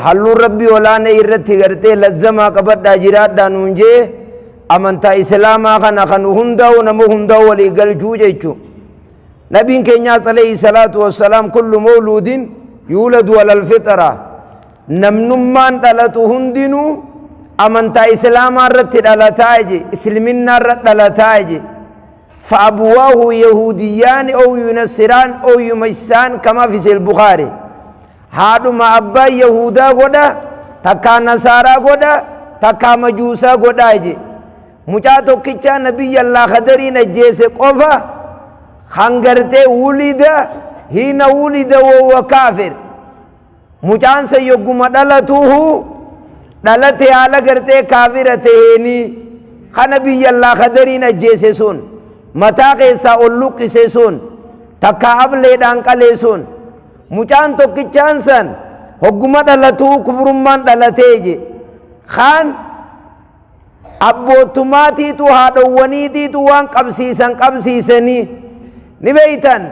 Halluun Rabbii olaanee irratti gartee lazzamaa qabadhaa jiraadhaa nuun jee amantaa Islaamaa kana kan hundaa'u nama hundaa'u walii galchuu jechuu. Nabiin keenyaas alayhi salaatu wassalaam kullu mawluudin yuuladu alal fixra. Namnummaan dhalatu hundinuu amantaa Islaamaa irratti dhalataa je, isliminnaa irratti dhalataa je. فأبواه يهوديان أو ينصران أو يمجسان كما في البخاري. Haadhuma abbaa Yahudaa godha, takkaa Nasaaraa godha, takkaa Majuusaa godhaa je. Mucaa tokkichaa Nabiyya Allah Khadariin ajjeese qofa kan gartee wulida hiina wulida wahuwa kaafir. Mucaan san yogguma dhalatuuhu dhalate haala gartee kaafira taheenii kana biyya Allah Khadariin ajjeese sun mataa keessaa ol luqqise sun takkaa ableedhaan qalee sun mucaan tokkichaan san hogguma dhalatuu kufrummaan dhalatee je. Kaan abbootumaatiitu haadhowwaniitiitu waan qabsiisan qabsiisanii ni beeytan.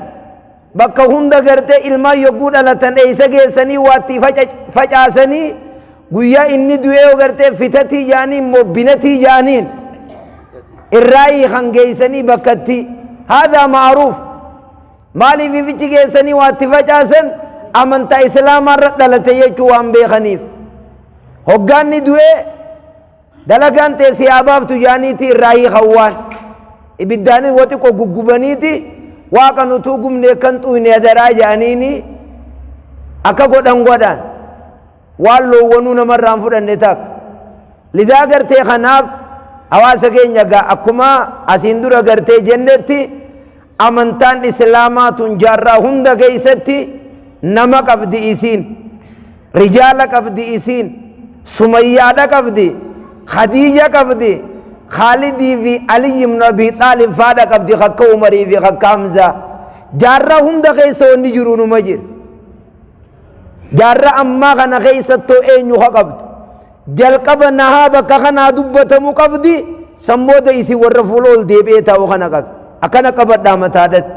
Bakka hunda gartee ilmaan yogguu dhalatan eeysa geessanii waatti facaasanii guyyaa inni du'ee gartee fitatii jaaniin moo binatii jaaniin irraa kan geessanii bakkatti. Haadhaa ma'aruuf maaliif ifichi geessanii waatti facaasan amantaa Islaamaa irra dhalate jechuu waan beekaniif. Hoggaanni du'ee dalagaan ta'e siyaabaaftu jaaniiti irraa hiikan waan ibiddaanis wa xiqqoo guggubaniiti waaqa nutuu gubne kan xuyne adaraa jaaniini akka godhan godhan waan loowwanuu namarraan fudhanne takka. Lidaa gartee kanaaf hawaasa keenya gaa akkuma asiin dura gartee jennetti amantaan Islaamaa tun jaarraa hunda keessatti nama qabdi isiin, rijaala qabdi isiin, Sumayyaadha qabdi, Khadiija qabdi, Khaalidii fi Aliyyi ibn Abi Xaalib faadha qabdi, kakka Umarii fi kakka Hamzaa. Jaarraa hunda keessa wanni jiru numa jira. Jaarraa ammaa kana keessattoo eenyu ka qabdu? Jalqaba nahaa bakka kanaa dubbatamu qabdi, san booda isin warra fuula ol deebi'ee taa'u kana qabdi. Akkana qabadhaa mataadhatti.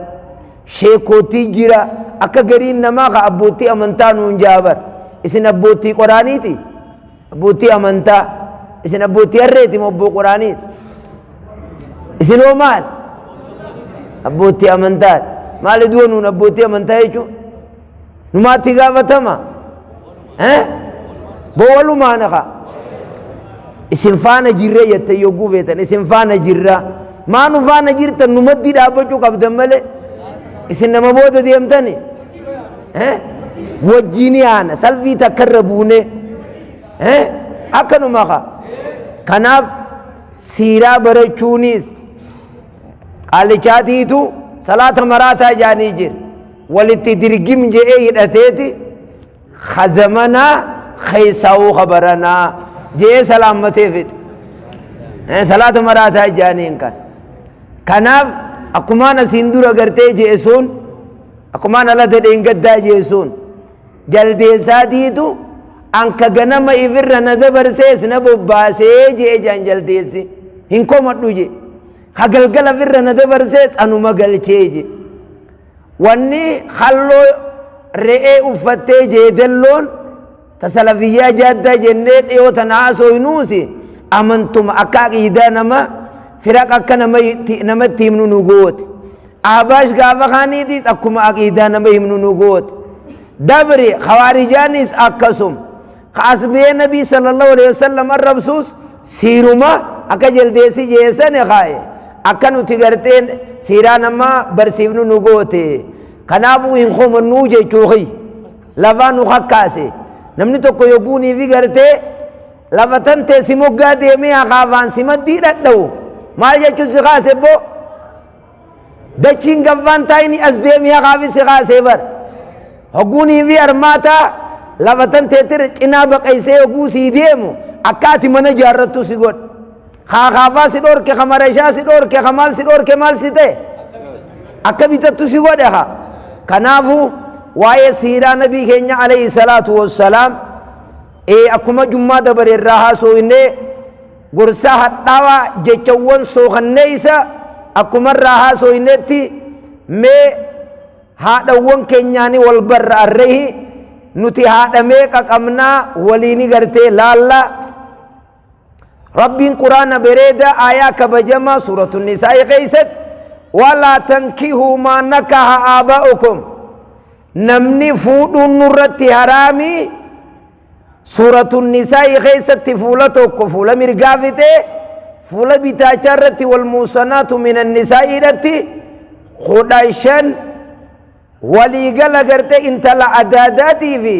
Sheekootii jira akka gariin namaa ka abbootii amantaa nuun jaabar. Isin abbootii qoraaniiti? Abbootii amantaa. Isin abbootii harreeti moo abboo qoraaniiti? Isin hoo maal? Abbootii amantaa. Maali du'a nuun abbootii amantaa jechuun? Numaatti gaafatama. Boo walumaan haa. Isin faana jirra jette yogguu feetan isin faana jirra. Maa nu faana jirtan nu maddii dhaabbachuu qabdan malee. Isin nama booda deemtani. Wajjin yaana salfii takka irra buune. Akkanuma haa. Kanaaf siiraa barachuunis qaalichaatiitu salaata maraataa jaanii jira. Walitti dirgim je'ee hidhateeti kazamanaa keessaa'uu kabaranaa je'ee salaammatee fixe. Salaata maraataa jaaniin kan. Kanaaf akkumaan asiin dura gartee je'e sun akkumaan ala dadheen gaddaa je'e sun jaldeessaatiitu anka ganama ifirra na dabarsees na bobbaasee je'e jaan jaldeessi hin komadhu je'e. Ka galgala ifirra na dabarsees anuma galchee je'e. Wanni halloo re'ee uffattee jeedelloon ta salafiyyaa jaaddaa jennee dhiyoo tana haasooynuusi amantuma akka aqiidaa nama firaq akka namatti himnu nu goote. Ahbaash gaafa kaaniitiis akkuma aqiidaa nama himnu nu goote. Dabri khawaarijaanis akkasuma. Ka asbiyee nabii sallallahu alaihi wasallam arrabsuus siiruma akka jaldeessi jeessane kaaye. Akka nuti garteen siiraa nama barsiifnu nu goote. Kanaafuu hin komannuu jechuu kiyya. Lafaa nu kakkaase. Namni tokko yogguunii fi gartee lafa tan tee si moggaa deemee hakaafaan si maddii dhadha'u. Maal jechuun si kaase boo? Dachiin gaffaan taa'ini as deemee hakaafi si kaasee bar. Hogguunii fi armaataa lafa tan teetir cinaa baqaysee hogguu sii deemu akka ati mana ijaarrattu si godha. Kaakaafaa si dhorke, ka marashaa si dhorke, ka maal si dhorke maal si ta'e? Akka bitattu si godhe haa. Kanaafuu waa'ee siiraa nabii keenya alayhi salaatu wassalaam akkuma jummaa dabare irraa haasofnee gorsa hadhaawaa jechawwan sookanneessa akkuma irraa haasofnetti mee haadhawwan keenyaanii wal barra arreehi Nuti haadha meeqa qabnaa waliini gartee laalla. Rabbiin Quraana bereeda aayaa kabajamaa suuratu Nisaa'i keessatti, walaa tankihuu maa nakaha aabaa'ukum, namni fuudhuun nurratti haraami. Suuratu Nisaa'i keessatti fuula tokko fuula mirgaa fixee, fuula bitaachaa irratti wal muusanaatu minan nisaa'iidhatti 15 waliigala gartee intala adaadaatii fi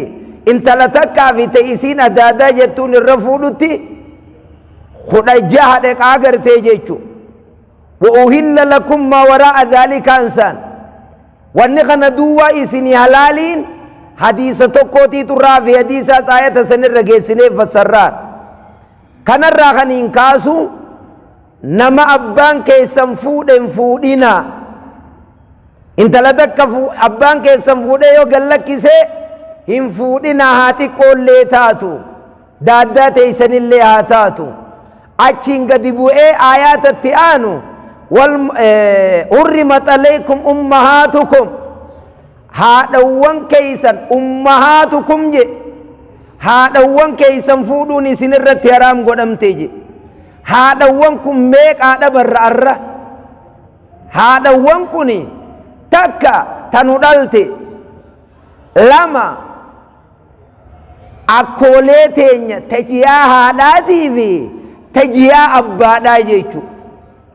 intala takkaa fi ta'e isiin adaadaa jettuun irra fuudhutti 16 dheqaa gartee jechu. Wa'uhilla lakum maa waraa'a dhaalikaan saan wanni kana duwwaa isinii halaaliin hadiisa tokkootiitu irraa fi hadiisaas aayata sanirra geessinee fassarraan kanarraa kan hin kaasu. Nama abbaan keessan fuudhe hin fuudhinaa. Intala takka abbaan keessan fuudhee yoo gad lakkisee hin fuudhinaa, haa xiqqoollee taatu, daaddaa teessanillee haa taatu. Achiin gadi bu'ee aayaatatti aanu, wal hurrimat alaykum ummahaatukum, haadhawwan keessan, ummahaatukum je, haadhawwan keessan fuudhuun isin irratti haraam godhamte je. Haadhawwan kun meeqaadha barra arra? Haadhawwan kun takka tanu dhalte, lama akkoolee teenya tajiyaa haadhaatii fi tajiyaa abbaadhaa jechu.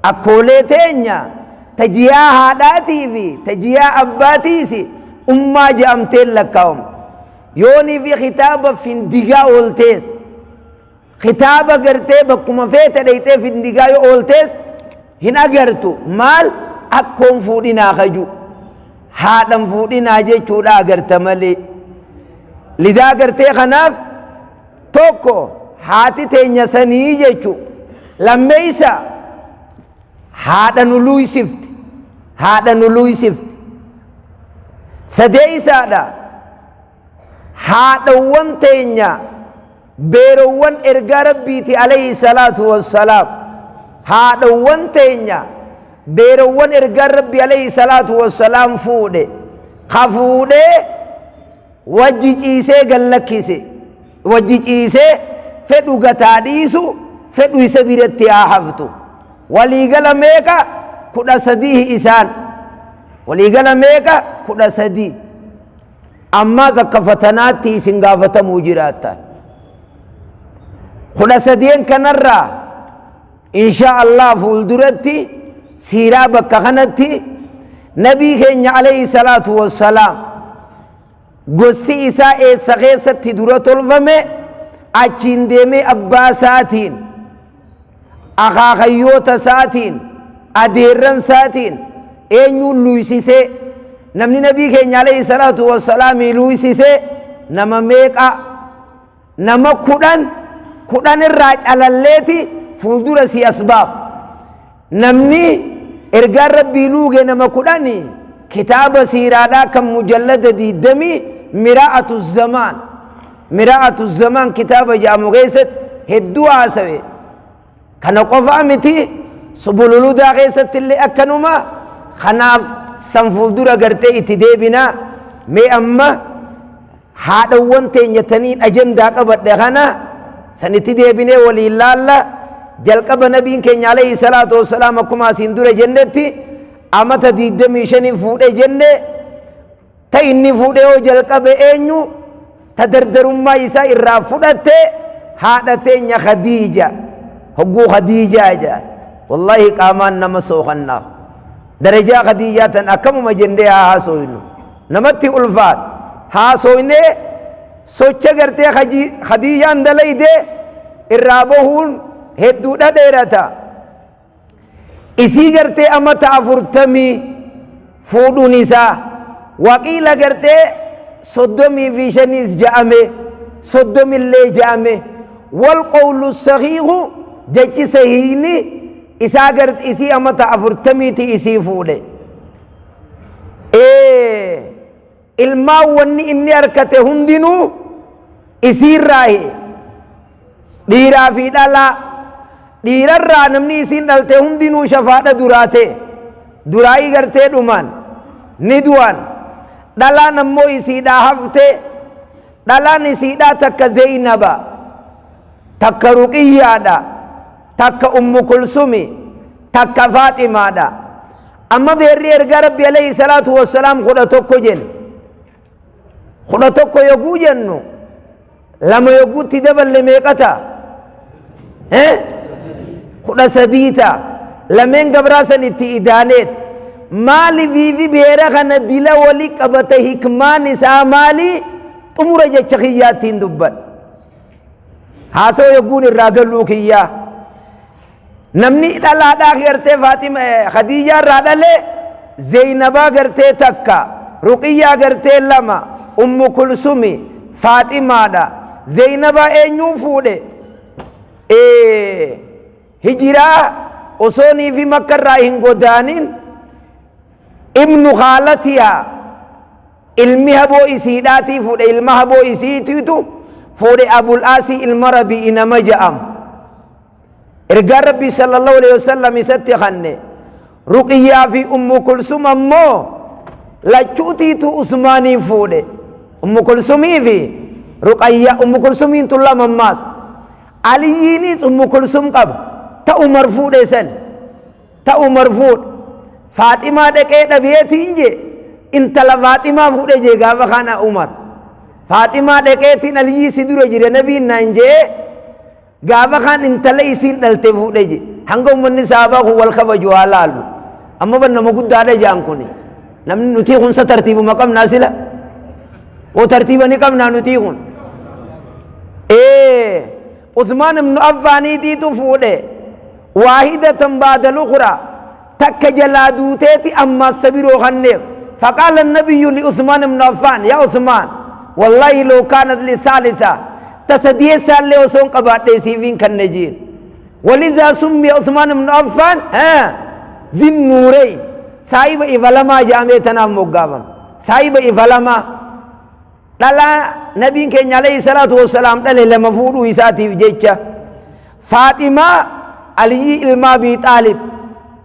Akkoolee teenya tajiyaa haadhaatii fi tajiyaa abbaatiis ummaa je'amteen lakkaa'amu. Yoonii fi kitaaba findigaa ooltees, kitaaba gartee bakkuma feete dheyxee findigaa yoo ooltees hin agartu. Maal akkoon fuudhinaa kaju haadhan fuudhinaa jechuudha agarta malee. Lidaa gartee kanaaf tokko haati teenya sanii jechu. Lammeeysa haadha nu luuysifte, haadha nu luuysifte. Sadeeysaadha haadhawwan teenya beerowwan ergaa Rabbiiti alayhi salaatu wassalaam. Haadhawwan teenya beerowwan ergaa Rabbi alayhi salaatu wassalaam fuudhe, ka fuudhee wajji ciisee gallakkise, wajji ciisee fedhu gataa dhiisu, fedhu isa biratti haa haftu. Waliigala meeqa? 13. Isaan waliigala meeqa? 13. Ammaas akka fatanaatti isin gaafatamuu jiraattan. 13 kanarraa insha Allah fuulduratti siiraa bakka kanatti nabii keenya alayhi salaatu wassalaam gosti isaa eessa keessatti dura tolfame, achiin deemee abbaa isaatiin, akaakayyoota isaatiin, adeerran isaatiin eenyuun luysisee, namni nabii keenya alayhi salaatu wassalaamii luysisee nama meeqa? Nama 10. 10 irraa calalleeti fuuldura si asbaaf. Namni ergaan Rabbii luuge nama 10. Kitaaba siiraadhaa kan mujallada 20, miraa'atu zamaan, miraa'atu zamaan kitaaba jedhamu keessatti hedduu haasawe. Kana qofaa miti, subululudaa keessatti illee akkanuma. Kanaaf san fuuldura gartee itti deebinaa. Mee amma haadhawwan teenya taniin ajandaa qabadhe kana sanitti deebinee waliin laalla. Jalqaba nabiin keenya alayhi salaatu wassalaam akkuma asiin dura jennetti amata 25 fuudhe jenne. Ta inni fuudhe yoo jalqabe eenyu ta dardarummaa isaa irraa fudhatte? Haadha teenya Khadiija. Hogguu Khadiijaa jedhan, wallaahi qaamaan nama sookannaaf. Darajaa Khadiijaa tan akkamuma jennee haa haasofnu, namatti ulfaat haasoynee socha gartee Khadiijaan dalayde irraa bahuun hedduudha dheerata. Isii gartee amata 40 fuudhuun isaa, waqiila gartee 35s ja'ame, 30llee ja'ame. Wal qawlu sahiihu, jechi sahiihni isaa gart isii amata 40ti isii fuudhe. Ilmaan wanni inni harkate hundinuu isiirraahi, dhiiraa fi dhalaa. Dhiirarraa namni isiin dhalte hundinuu shafaadha duraa ta'e, duraayii gartee dhumaan ni du'an. Dhalaan ammoo isiidhaa hafte. Dhalaan isiidhaa takka Zeynaba, takka Ruqiyyaadha, takka Ummu Kulsumi, takka Faaximaadha. Amma beerri ergaa Rabbi alayhi salaatu wassalaam 11 jenna. 11 yogguu jennu lama yogguutti daballe meeqa ta'a? 13 ta'a. Lameen gabraa san itti idaaneet. Maaliifi beera kana dila wali qabata hikmaan isaa maali? Xumura jecha kiyyaattiin dubbadha. Haasawaa yogguun irraa galuu kiyyaa. Namni dhalaadhaa gartee Faaxima Khadiijaa irraa dhale Zeynabaa gartee takka, Ruqiyyaa gartee lama, Ummu Kulsumi, Faaximaadha. Zeynabaa eenyuun fuudhe? Hijiraa osoonii fi Makka irraa hin godaanin ibnu khaalatihaa ilmi haboo isiidhaatii fuudhe, ilma haboo isiitiitu fuudhe, Abul Aasii ilma Rabi'i nama ja'amu. Ergaan Rabbii sallallahu alaihi wasallam isatti kanne. Ruqiyyaa fi Ummu Kulsum ammoo lachuutiitu Usmaanii fuudhe. Ummu Kulsumii fi Ruqayyaa, Ummu Kulsumiin tun lama ammaas. Aliyyiinis Ummu Kulsum qaba. Ta Umar fuudhe san. Ta Umar fuudhe. Faaximaa dhaqee dhabeetiin jee intala Faaximaa fuudhe jee gaafa kana Umar. Faaximaa dhaqeetiin Aliyyii si dura jira nabiin naan jee gaafa kaan intala isiin dhalte fuudhe je. Hanga ummanni sahabaa kun wal kabaju haa laalu. Amma ban nama guddaadha jaan kuni. Namni nutii kun sa tartiibuma qabnaa sila. Oo tartiiba ni qabnaa nutii kun. Ee Uthmaan ibnu Affaaniitiitu fuudhe. Waahidatan baada lukhraa. Takka jalaa duuteeti ammaas ta biroo kanneef. Faqaala nabiyyu li Uthmaan ibnu Affaan, yaa Uthmaan, wallaahi law kaanat li thalitha, ta sadiyeessaallee osoon qabaadhee siifiin kanne jiin. Walizaa summiya Uthmaan ibnu Affaan zin nuureyn, saahiba ifa lamaa jedhamee tanaaf moggaafame. Saahiba ifa lamaa dhalaa nabiin keenya alayhi salaatu wassalaam dhale lama fuudhuu isaatiif jecha. Faaximaa Aliyyi ilma Abii Xaalib,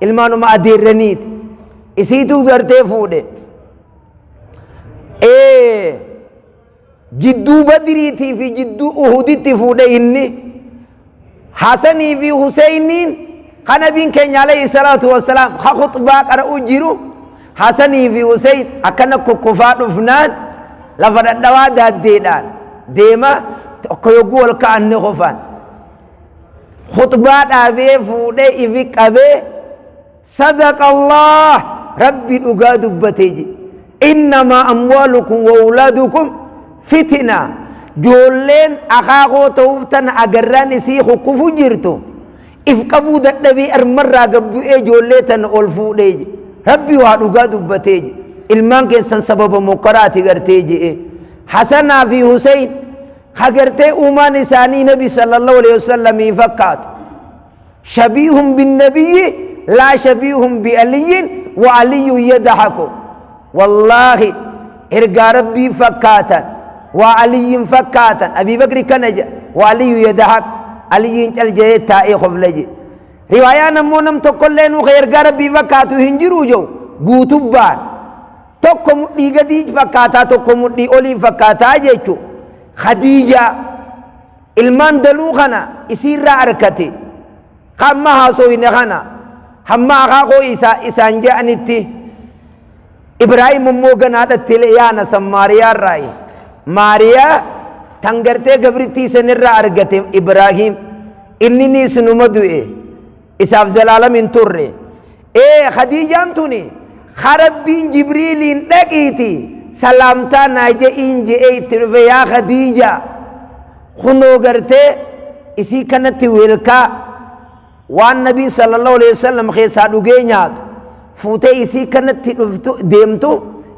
ilmaanuma adeerraniiti, isiitu gartee fuudhe. Jidduu Badriitii fi jidduu Uhuditti fuudhe inni. Hasanii fi Huseyniin kan nabiin keenya alayhi salaatu wassalaam ka khuxbaa qara'u jiru, Hasanii fi Huseyn akkana kukkufaa dhufnaan lafa dhadhawaa daaddeedhaan deema tokko yogguu ol ka'an ni kufan. Khuxbaa dhaabee fuudhee ifi qabee, sadaqa Allah, Rabbi dhugaa dubbatee jedhe. Innamaa amwaalukum wa awlaadukum fitina. Joolleen akaakoo ta'uuf tana agarraan isii kukkufu jirtu. If qabuu dadhabee armarraa gad bu'ee ijoollee tana ol fuudhee jedhe. Rabbi waa dhugaa dubbatee jedhe. Ilmaan keessan sababa mokkaraati gartee jedhe. Hasanaa fi Huseyn ka gartee uumaan isaanii Nabi sallallahu alaihi wasallamii fakkaatu. Shabiihun binnabiyyi laa shabiihun bi'aliyyin wa aliyyun yadahaku. Wallaahi ergaa Rabbii fakkaatan waa Aliyyin fakkaatan. Abii Bakri kana jedha, wa Aliyyu yadahak, Aliyyiin cal jedhee taa'ee kofla jedhe. Riwaayaan ammoo nam tokkollee nuu ka ergaa Rabbii fakkaatu hin jiru jedhu guutubbaan. Tokko mudhii gadii fakkaataa, tokko mudhii olii fakkaataa jechu. Khadiijaa ilmaan daluu kana isiirraa arkate. Ka amma haasoyne kana hamma akaakoo isaa isaan je'anitti. Ibraahim immoo ganaadhatti yaana san Maariyaa irraayi. Maariyaa tan gartee gabrittii sanirraa argate Ibraahim. Inni ni isinuma du'e. Isaaf zalaalam hin turre. Ee Khadiijaan tuni ka Rabbiin Jibriiliin dhaqiiti salaamtaa naa je'iin je'ee itti dhufe, yaa Khadiija kunoo gartee isii kanatti weelkaa waan nabiin sallallahu alaihi wasallam keessaa dhugee nyaatu fuutee isii kanatti dhuftu deemtu,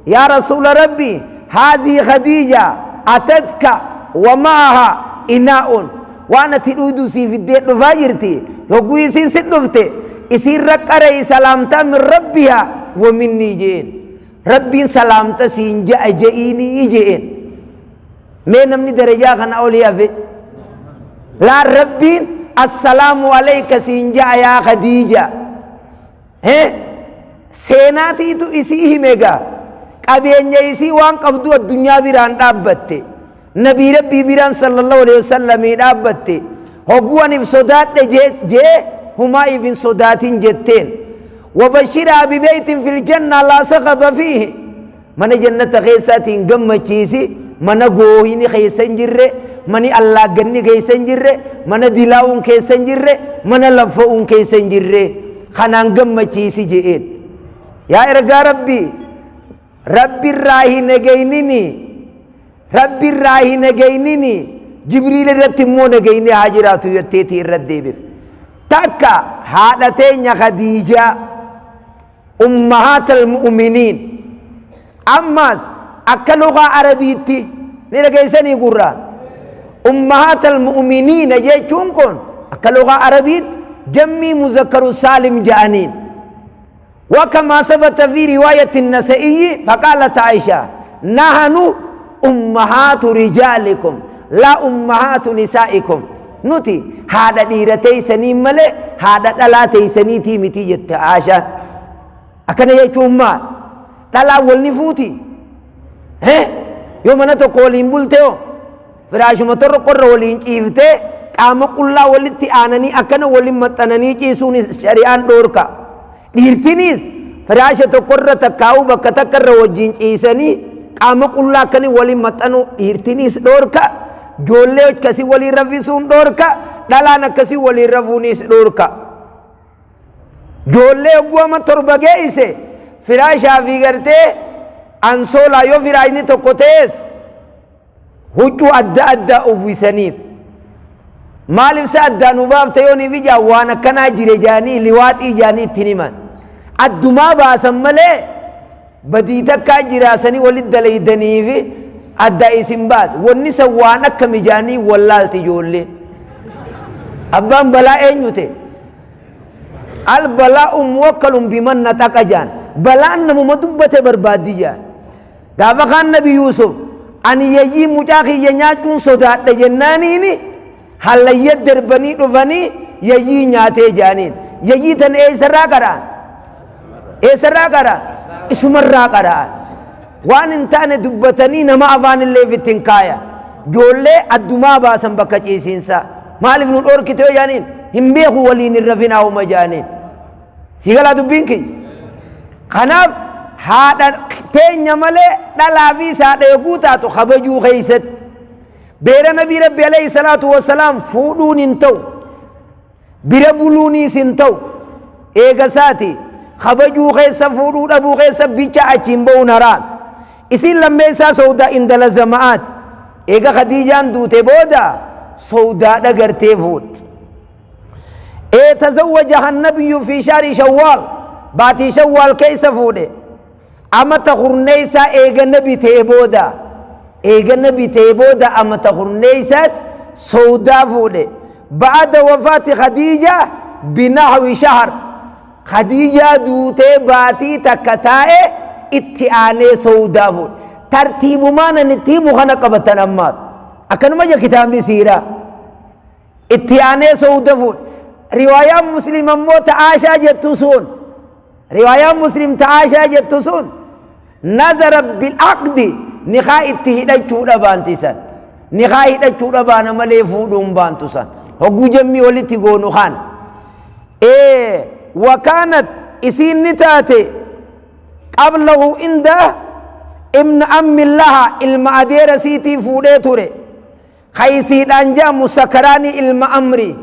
yaa rasuula Rabbi, haazii Khadiija atatka wa ma'aha inaa'un, waan ati dhuydu sii fiddee dhufaa jirti, yogguu isiin si dhufte isiin raqqaree salaamtaa min rabbiha wa minnii je'een, Rabbiin salaamta siin ja'a je'iinii je'een. Mee namni darajaa kana olii hafe laa? Rabbiin assalaamu alayka siin ja'a yaa Khadiija. Seenaatiitu isii hime gaa. Qabeenya isii waan qabdu addunyaa biraan dhaabbatte. Nabii Rabbii biraan sallallahu alaihi wasallam dhaabbatte. Hogguu aniif sodaadhe jee humaa if hin sodaatin jetteen. Wabashiraa bibeytin fil janna laa sakhaba fiihi. Mana jannata keessaatiin gammachiisi, mana goohini keessa hin jirre, mani allaagganni keessa hin jirre, mana dilaa'uun keessa hin jirre, mana laffa'uun keessa hin jirre, kanaan gammachiisi je'een. Yaa ergaa Rabbii, Rabbi irraa hin egeynini, Rabbi irraa hin egeynini, Jibriil irratti immoo nageyni haa jiraatu jetteeti irra deebifte. Takka haadha teenya Khadiijaa, ummahaatal mu'miniin. Ammas akka lugaa Arabiitti ni dhageessanii gurraan. Ummahaatal mu'miniina jechuun kun akka lugaa Arabiitti jammii muzakkaru saalim ja'aniin. وكما ثبت في رواية النسائي فقالت عائشة نحن أمهات رجالكم لا أمهات نسائكم. نتي هذا ديرتي سنين ملي هذا دلاتي سنيتي متي جت عائشة. أكن يجوم ما دلا ولنفوتي ها يوم أنا تقولين بولتيو فراش متر قرر ولين كيفته قام قلا ولتي آنني أكن ولين متنني كيسوني شريان دوركا. Dhiirtinis firaasha tokkorra takkaa'uu bakka takkarra wajjin ciisanii qaama qullaa akkanii waliin maxxanuu dhiirtinis dhoorka, ijoollee akkasii waliin raffisuun dhoorka, dhalaan akkasii waliin rafuunis dhoorka. Ijoollee hogguu 7 geesse firaashaa fi gartee ansoolaa yoo firaashni tokko ta'es huccuu adda addaa uwwisaniif. Maaliif sa addaan nu baafte yoo niif ijaan waan akkanaa jire jaanii liwaaxii jaanii ittiin himan. Addumaa baasan malee badii takkaa jiraasanii walitti dalaydanii fi adda isin baas. Wanni san waan akka mijaanii wallaalti ijoollee. Abbaan balaa eenyu ta'e? Al balaa'u muwakkalun biman naxaqa jaan. Balaan namuma dubbate barbaaddi jaan. Gaafa kaan Nabi Yuusuf ani yayyii mucaa kiyya nyaachuun sodaadha jennaaniini hallayya darbanii dhufanii yayyii nyaatee jaaniin. Yayyii tan eessarraa qara'an? Eessarraa qara'an? Isumarraa qara'an. Waan hin taane dubbatanii nama afaan illee ittiin kaayan. Ijoollee addumaa baasan bakka ciisiinsaa. Maaliif nu dhorkite yoo jaaniin? Hin beeku waliin hin rafinaa uma jaaniin. Si galaa dubbiin kiyya. Kanaaf haadha teenya malee dhalaa fi saadha eeguu taatu kabajuu keessatti. Beera Nabii Rabbi alayhi salaatu wassalaam fuudhuun hin ta'u. Bira buluunis hin ta'u. Eegasaati kabajuu keessa fuudhuu dhabuu keessa bicha achiin ba'uun haraam. Isin lammeessaa Sawdaa intala Zama'aati. Eega Khadiijaan duute booda Sawdaa dhagartee fuudhe. Tazawwajaha annabiyyu fi shahri Shawwaal. Baatii Shawwaal keessa fuudhe. Amata hurneessaa eega nabi ta'e booda. Eega nabi ta'e booda amata hurneessaatti Sawdaa fuudhe. Ba'ada wafaati Khadiija binahwi shahr. Khadiijaa duutee baatii takka taa'e itti aanee Sawdaa fuudhe. Tartiibumaan ani itti himu kana qabatan ammaas. Akkanuma jira kitaabni siiraa. Itti aanee Sawda fuudhe. Riwaayaan Muslim ammoo ta'aashaa jettu sun. Riwaayaan Muslim ta'aashaa jettu sun. Nazara bil'aqdi nikaa itti hidhachuudha baanti san. Nikaa hidhachuudha baana malee fuudhuun baantu san. Hogguu jemmii walitti goonu kana. Wakaanat isiin ni taate qablahu inda ibn ammi laha ilma adeera siitii fuudhee ture. Kaysiidhaan jedhamu sakaraanii ilma amrii.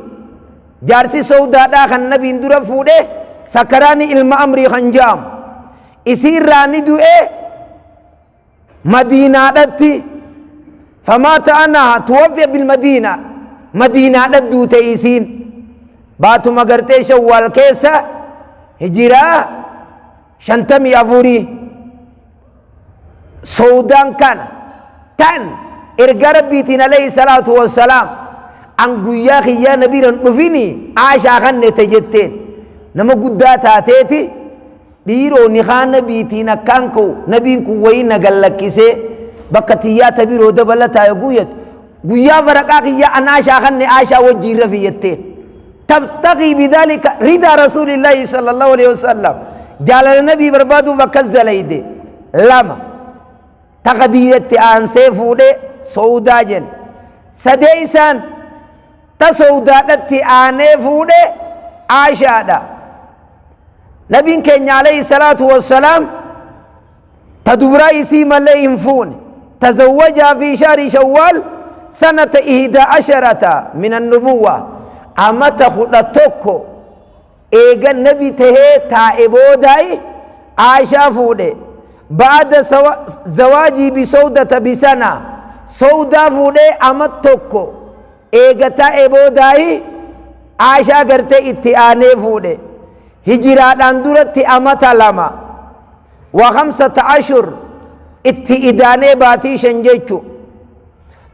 Jaarsi Sawdaadhaa kan nabiin dura fuudhee sakaraanii ilma amrii kan jedhamu. Isiirraa ni du'ee Madiinaadhatti. Famaata anaa tuwaffiya bilmadiina. Madiinaadhatti duute isiin. Baatuma gartee Shawwaal keessa hijiraa 54. Sawdaan kana tan erga Rabbiitiin alayhi salaatu wassalaam an guyyaa kiyyaa nabiiran dhufini Aashaa kannete jetteen nama guddaa taateeti dhiiroo nikaa nabiitiin akkaan ka'u nabiin kun wayii na gallakkisee bakka tiyyaa tabiroo dabalataa eeguu jettu guyyaa faraqaa kiyyaa an Aashaa kanne Aashaa wajjiin rafi jetteen. Tabtaqii bidaalika ridaa rasuulillaahi sallallahu alaihi wasallam jaalala nabii barbaaduuf akkas dalayde. Lama taqdiyyatti aansee fuudhee Sowdaa jenna. Sadeeysaan ta Sowdaadhatti aanee fuudhe Aashaadha. Nabiin keenya alayhi salaatu wassalaam ta dubraa isii malee hin fuune. Tazawwajaa fi shahri Shawwaal sanata ihdaa asharata min annubuwwa, amata 11 eega nabi tahee taa'e boodaa'i Aashaa fuudhe. Ba'ada zawaajii bisowdata bisana, Sowdaa fuudhee amat tokko eega taa'e boodaa'i Aashaa gartee itti aanee fuudhe. Hijiraadhaan duratti amata 2 wa khamsata ashur itti idaanee baatii 5 jechu.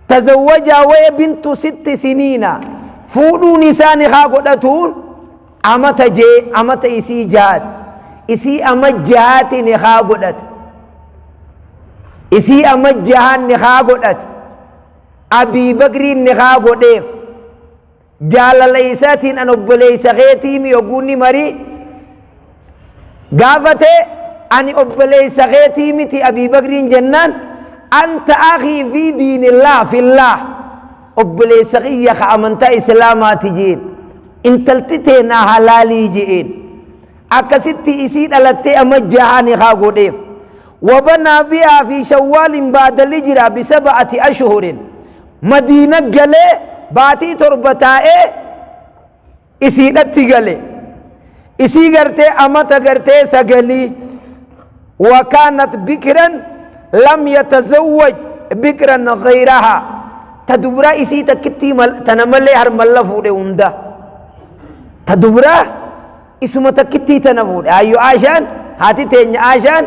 Tazawwajaa waya bintu sitti siniina, fuudhuun isaa nikaa godhatuun amata jee amata isii jahaati. Isii ama jahaati nikaa godhate. Isii ama jahaan nikaa godhate. Abii Bakriin nikaa godheef. Jaalala isaatiin an obboleessa keetiimi yogguunni marii gaafate, ani obboleessa keetii miti Abii Bakriin jennaan, anta akhii fi diinillah fillah, obboleessa kiyya ka amantaa islaamaati jeen, intalti teenaa halaalii jeen. Akkasitti isii dhalattee ama jahaa nikaa godheef. Wabanaa bihaa fi Shawwaalin ba'da lijira bisaba'ati ashhurin, Madiina galee baatii 7 taa'ee isiidhatti gale. Isii gartee amata gartee sagalii. Wakaanat bikran lam yatazawwaj bikran ghayraha, ta dubraa isii takkittii tana malee harmalla fuudhe hunda. Ta dubraa isuma takkittii tana fuudhe. Ayyo Aashaan, haati teenya Aashaan,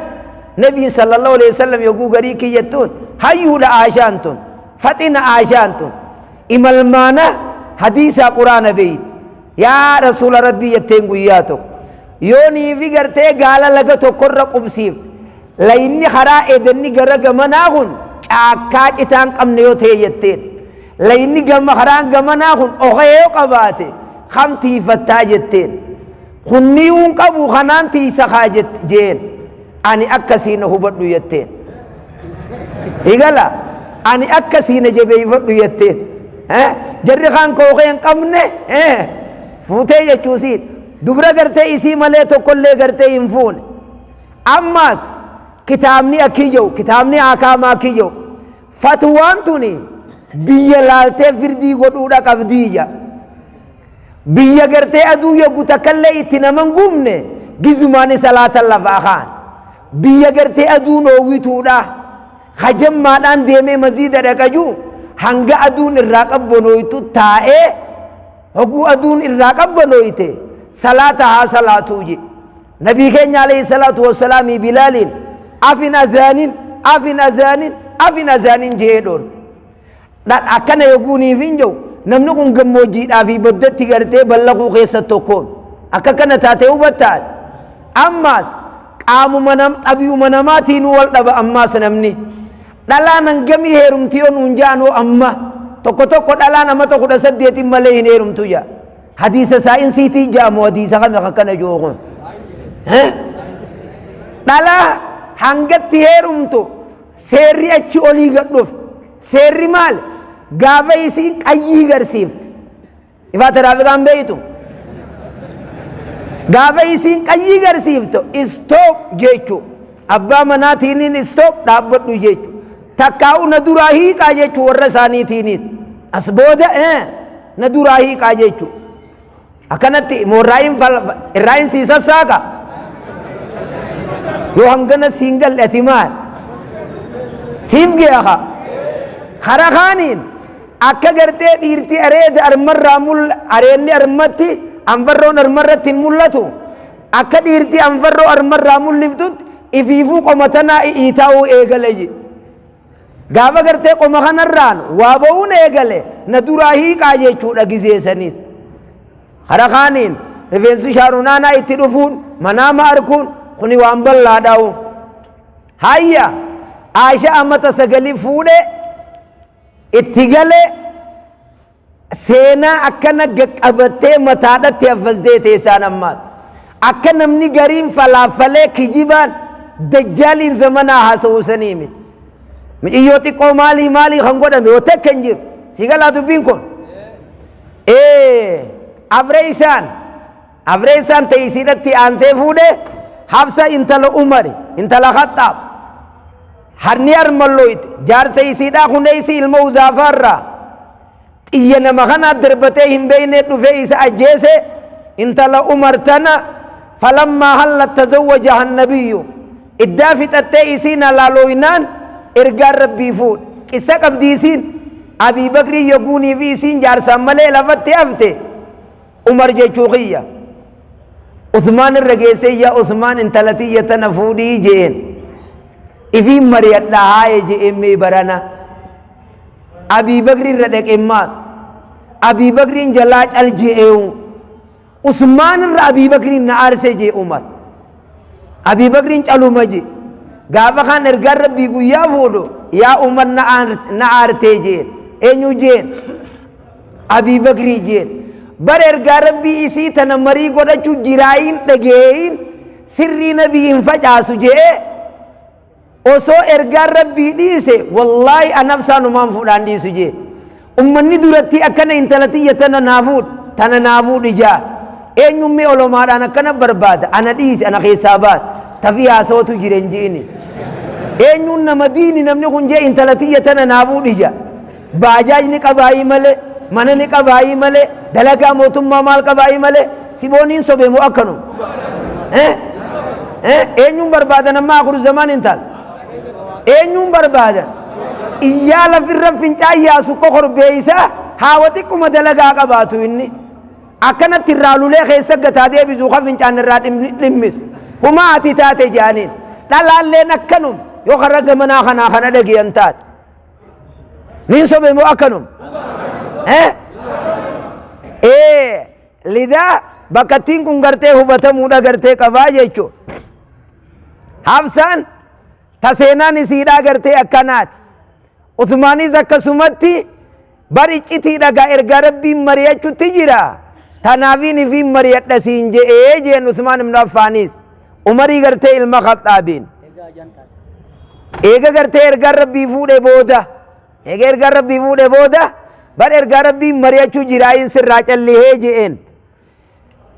nabiin sallallahu alaihi wasallam yogguu garii kiyyattuun hayyuudha. Aashaan tun faxina, Aashaan tun imalmaana hadiisaa quraana beeyti. Yaa rasuula rabbii jetteen, guyyaa tokko yoo niifi gartee gaala laga tokkorra qubsiifte, layinni karaa edenni gara gamanaa kun caakkaa citaan qabne yoo ta'e jetteen, layinni gama karaan gamanaa kun okee yoo qabaate kam tiifattaa jetteen. Kunniiwuun qabu kanaan tiisa kaa jeen. Ani akkasiina hubadhu jetteen. Higala ani akkasiina jabeeffadhu jetteen. Jarri kaan kookee hin qabne fuutee jechuusiin dubra gartee isii malee tokkollee gartee hin fuune. Ammaas kitaabni akki jiru, kitaabni hakaamaa akki jiru, fatwaan tuni biyya laaltee firdii godhuudha qabdiiyya. Biyya gartee aduu yoggu takkallee itti naman gubne gizumaani salaata lafaa kaan. Biyya gartee aduun oowwituudha. Hajammaadhaan deemee maziida dhaqaju hanga aduun irraa qabbanooytu taa'ee, hoguu aduun irraa qabbanooyte salaata haa salaatuu je. Nabii keenya alayhi salaatu wassalaamii Bilaaliin afin azaanin, afin azaanin, afin azaanin je'ee dhoorge. Akkana yogguuniif hin jiru namni kun gammoojjiidhaa fi baddatti gartee ballaquu keessa tokkoon akka kana taate hubattaat. Ammaas qaamuma nam xabiyuma namaatiin wal dhaba. Ammaas namni dhalaan hangamii heerumti yoo nuun jaanoo, amma tokko tokko dhalaan amata 18n malee hin heerumtu jaa. Hadiisa saayinsiitii jaamu, hadiisa kami akkana jiru kun? Dhalaa hangatti heerumtu seerri achi olii gad dhufe. Seerri maal? Gaafa isiin qayyii garsiifte. Ifaa tiraafikaan beeytu. Gaafa isiin qayyii garsiiftu stop jechuu. Abbaa manaatiiniin stop, dhaabbadhu jechuu. Takkaa'u na duraa hiiqaa jechuu warra isaaniitiinis. As booda na duraa hiiqaa jechuu. Akkanatti moorraayin irraayin sii sassaaqa. Yoo hangana siin galle ati maal? Siif geeha. Karaa kaaniin akka gartee dhiirti areeda armarraa mul areenni armatti anfarroon armarratti hin mul'atu. Akka dhiirti anfarroo armarraa mul'iftutti ifiifuu qoma tanaa iitaa'uu eegale je. Gaafa gartee qoma kanarraan waa ba'uun eegale na duraa hiiqaa jechuudha gizeessaniis. Karaa kaaniin rifeensi shaarunaanaa itti dhufuun manaama arkuun kuni waan bal'aadhaa'u. Hayya, Aisha amata sagalii fuudhee itti galee seenaa akkana qabattee mataadhatti haffastee teessaan ammaas. Akka namni gariin falaafalee kijibaan dajjaaliin zamanaa haasa'uu sanii miti. Miciyyoo xiqqoo maalii maalii kan godhame yoo takka hin jiru. Si galaa dubbiin kun? Ee afreeysaan afreeysaan ta'e isiidhatti aansee fuudhe Hafsa intala Umari intala Khaxxaab. Harni armalloyte jaarsa isiidhaa Huneysi ilma Huzaafaa irraa xiyya nama kanaa darbatee hin beekne dhufee isa ajjeese. Intala Umar tana falammaa hallat tazawwajaha nabiyyu, iddaa fixattee isiin halaalooynaan ergaan Rabbii fuudhe. Qissa qabdi isiin. Abii Bakrii yoguunii fi isiin jaarsaan malee lafatti hafte, Umar jechuu kiyya, Usmaan irra geessee, "Yaa Usmaan, intala tiyya tana fuudhii," je'een. "Ifiin mari'adha haaye," je'een. "Mee barana." Abii Bakri irra dhaqe maas Abii Bakriin jalaa cal je'eewu. "Usmaan irra Abii Bakriin na aarse," jee Umar. Abii Bakriin caluma je. Gaafa kaan ergaan Rabbii guyyaa fuudhu, "Yaa Umar, na aartee," jeen. Eenyu jeen? Abii Bakrii jeen. Bara ergaa Rabbii isii tana marii godhachuu jiraayin dhageeyin sirrii nabii hin facaasu je'ee, "Osoo ergaan Rabbii dhiise, wallaahi anafsaanumaan fuudhaan dhiisu," jee. "Ummanni duratti akkana intala tiyya tana naa fuudh, tana naa fuudhi jaa. Eenyummee olomaadhaan akkana barbaada? Ana dhiisi, ana keessaa baas, tafii haasawatu jira hin je'ini. Eenyuun nama diini namni kun jee intala tiyya tana naa fuudhi jaa? Baajaajni qabaayii malee, mana ni qabaayii malee, dalagaa mootummaa maal qabaayii malee." Sibooniin sobe moo akkanuma? Eenyuun barbaadan amma akhiru zamaan intal? Eenyuun barbaadan? Iyyaa lafirra fincaan yaasu kokorbeeysa haawa xiqquma dalagaa qabaatu, inni akkanatti irraa lulee keessa gataa deebisu, ka fincaan irraa dhimmisu humaa ati taate jaaniin. Dhalaalleen akkanum yoo karra gamanaa kanaa kana dhageyan taate. Niin sobe moo akkanum? Ee, lidaa bakkattiin kun gartee hubatamuudha gartee qabaa jechuu. Hafsaan ta seenaan isiidhaa gartee akkanaati. Usmaanis akkasumatti bar iccitii dhagaa ergaa Rabbiin mari'achutti jira. Tanaafiin ifiin mari'adha siin je'ee jeen. Usmaan ibnu Affaanis Umarii gartee ilma Khaxxaabiin eega gartee ergaan Rabbii fuudhe booda, eega ergaan Rabbii fuudhe booda, bar ergaa Rabbiin mari'achuu jiraayin sirraa callihee je'een.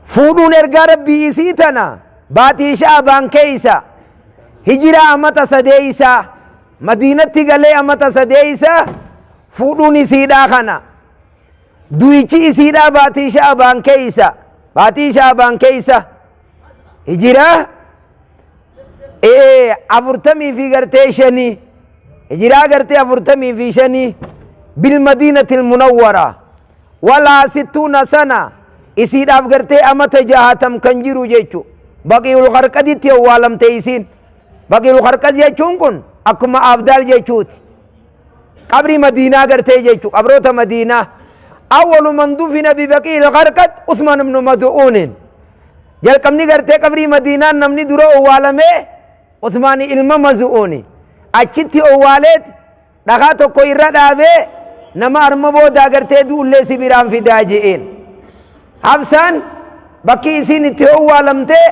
Fuudhuun ergaa Rabbii isii tana baatii Sha'abaan keeysa, hijiraa amata sadeeysaa, Madiinatti galee amata sadeeysa fuudhuun isiidhaa kana. Du'ichi isiidhaa baatii Sha'abaan keeysa, baatii Sha'abaan keeysa, hijiraa 45, hijiraa gartee 45, bilmadiinatil munawwara walaa sittuuna sana, isiidhaaf gartee amata 60 kan jiru jechu. Baqiul Qarqaditti awwaalamte isiin. Baqiul Qarqad jechuun kun akkuma Abdaal jechuuti, qabrii Madiinaa gartee jechu, qabroota Madiinaa. Awwalu man dufina bibaqiil Qarqad Usmaan ibnu Madu'uunin. Jalqabni gartee qabrii Madiinaan namni dura owwaalamee Usmaani ilma Mazu'uuni. Achitti owwaaleet dhakaa tokko irra dhaabee, "Nama arma boodaa gartee du'ullee si biraan fidaa," je'een. Hafsaan bakki isiin itti owwaalamtee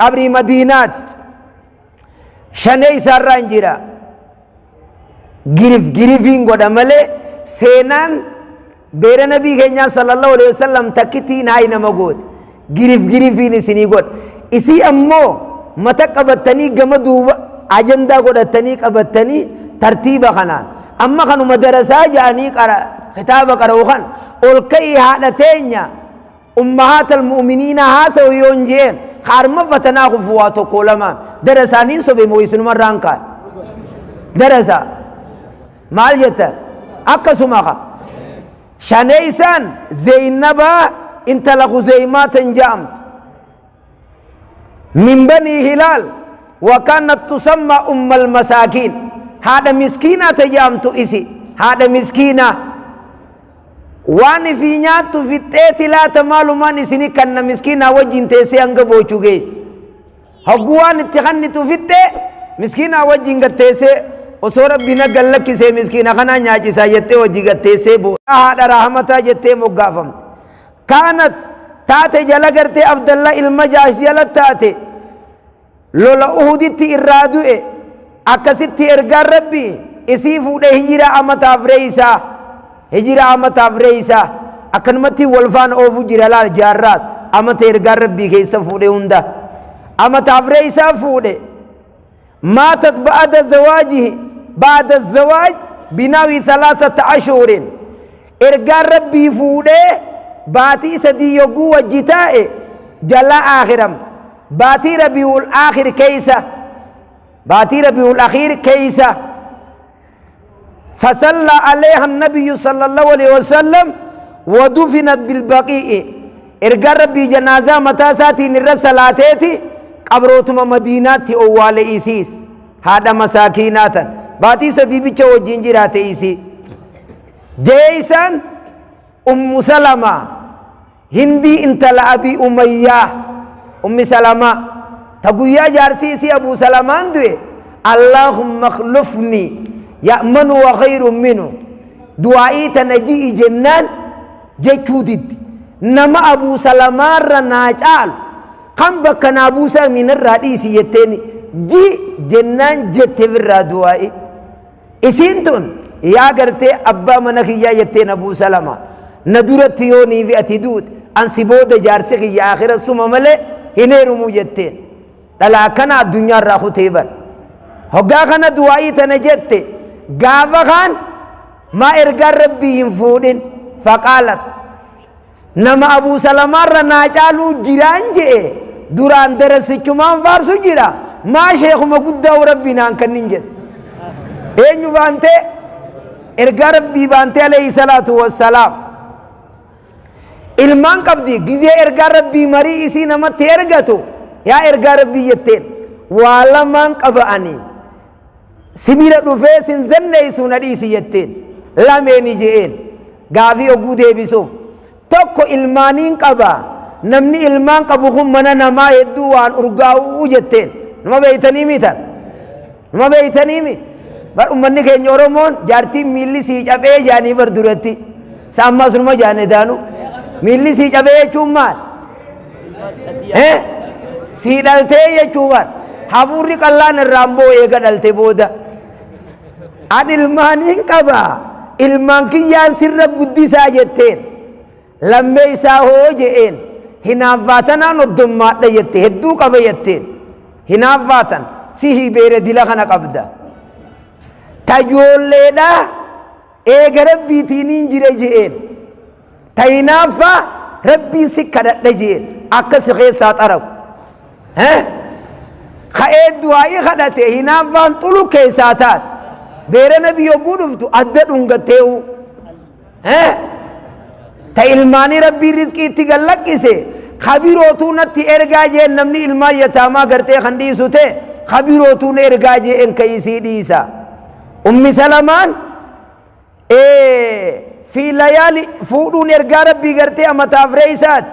qabrii Madiinaati. Shanee isaarraa hin jira. Girif girifiin godha malee seenaan beera nabii keenyaa sallallahu alaihi wasallam takkittiin hayi nama goote. Girif girifiin isinii godha. Isii ammoo mata qabattanii gama duuba ajandaa godhattanii qabattanii tartiiba kanaan. Amma kanuma darasaa ja'anii qara kitaaba qara'u kan ol ka'ii haadha teenya ummahaatal mu'miniina haasawu yoon je'een kaarma fatanaa kufu waa tokko lamaan. Darasaaniin sobe moo isinumarraan kaan? Darasa maal jetta? Akkasuma ka shaneeysaan Zeynabaa intala Khuzeymaa tan ja'amtu, min banii Hilaal, wa kaanat tusamma ummal masaakiin, haadha miskiinaa ta ja'amtu. Isi haadha miskiinaa waan ifii nyaattu fixxeeti laata maalumaan isini kanna miskiinaa wajjin teessee hanga boochuu geessi. Hogguu waan itti kannitu fixxee miskiinaa wajjin gatteessee, "Osoo Rabbi na gallakkisee miskiina kanaa nyaachisaa," jettee hojii gatteessee boo. Haadha rahmataa jettee moggaafamte. Kaanat taate jala gartee Abdallah ilma Jaash jala taate. Lola Uhuditti irraa du'e. Akkasitti ergaan Rabbii isii fuudhee hijiraa amata afreeysaa, hijiraa amata afreeysaa akkanumatti wal faana oofu jira. Laal, jaarraas amata ergaan Rabbii keessa fuudhe hunda amata afreeysaa fuudhe. Maatat ba'ada zawaajihi, ba'ada zawaaj binaawi thalathata ashuurin. Ergaan Rabbii fuudhee baatii 3 yogguu wajji taa'e jalaa aakiramte. Baatii Rabiul Aakhir keeysa, baatii Rabiul Akhiir keeysa. Fasalla alayha nabiyyu sallallahu alaihi wasallam wadufinat bilbaqii'i. Ergaan Rabbii janaazaa mataa isaatiin irra salaateeti qabrootuma Madiinaatti owwaale. Isiis haadha masaakiinaa tan baatii 3 bicha wajjin jiraate. Isii jeeysaan Ummu Salamaa, Hindii intala Abii Umayyaa. Ummi Salamaa ta guyyaa jaarsi isii Abuu Salamaan du'e, "Allahumma akhlufni ya'manu wa khayrun minhu" du'aa'ii tana ji'i jennaan jechuu diddi. "Nama Abuu Salamaarra naa caalu kan bakka naa buusaa, minarraa dhiisi" jetteeni. Ji jennaan jette birraa du'aa'ii. Isiin tun, "Yaa gartee abbaa mana kiyyaa," jetteen Abuu Salama, "na duratti yoo niifi ati duute, an si booda jaarsi kiyya akhira suma malee hin heerumuu," jetteen. Dhala akkana addunyaa irraa kutee bar. Hoggaa kana du'aa'ii tana jette. Gaafa kaan maa ergaan Rabbii hin fuudhin? Faqaalat, "Nama Abuu Salamaarra naa caaluu jiraan?" je'e. Duraan darasichumaan faarsu jira. Maa sheekuma guddaa Rabbii naan kannin jedhe. Eenyu baantee? Ergaa Rabbii baantee, alayhi salaatu wassalaam. Ilmaan qabdi. Gizee ergaa Rabbii marii isii namatti ergatu, "Yaa ergaa Rabbii," jetteen, "waa lamaan qaba'anii sibira dhufee sin zanneessu, na dhiisi," jetteen. "Lameeni," je'een. Gaafii oguu deebisuuf, "Tokko ilmaaniin qaba. Namni ilmaan qabu kun mana namaa hedduu waan urgaa'uu," jetteen. Numa beeytanii mitan? Numa beeytanii mi? Bar ummanni keenya Oromoon jaartiin miilli sii caphee jaanii bar duratti. Isa ammaas numa jaane daanu. Miilli sii caphee jechuun maal? Eh? Sii dhaltee jechuu bar. Hafuurri qallaan irraan boo eega dhalte booda. "An ilmaaniin qaba. Ilmaan kiyyaan sirra guddisaa," jetteen. "Lammee isaa hoo?" je'een. "Hinaaffaa tanaan oddommaadha," jette. "Hedduu qaba," jetteen. Hinaaffaa tan sihii beere dila kana qabda. Tajoolleedha eega Rabbiitiin jire je'een. Ta hinaaffaa Rabbiin si kadhadha je'een. Akka si keessaa xaragu. Ka'ee du'aa'ii kadhate. Hinaaffaan xulu keessaa taate. Beera nabi yogguu dhuftu adda dhungattee'u. Ta ilmaanii Rabbiin rizqii itti gallaqqise, kabirootuu natti ergaa jeen. Namni ilmaan yataamaa gartee kan dhiisu ta'e, kabirootuu na ergaa jeen, ka isii dhiisa. Ummi Salamaan fi layaali fuudhuun ergaa Rabbii gartee amata afreeysaati.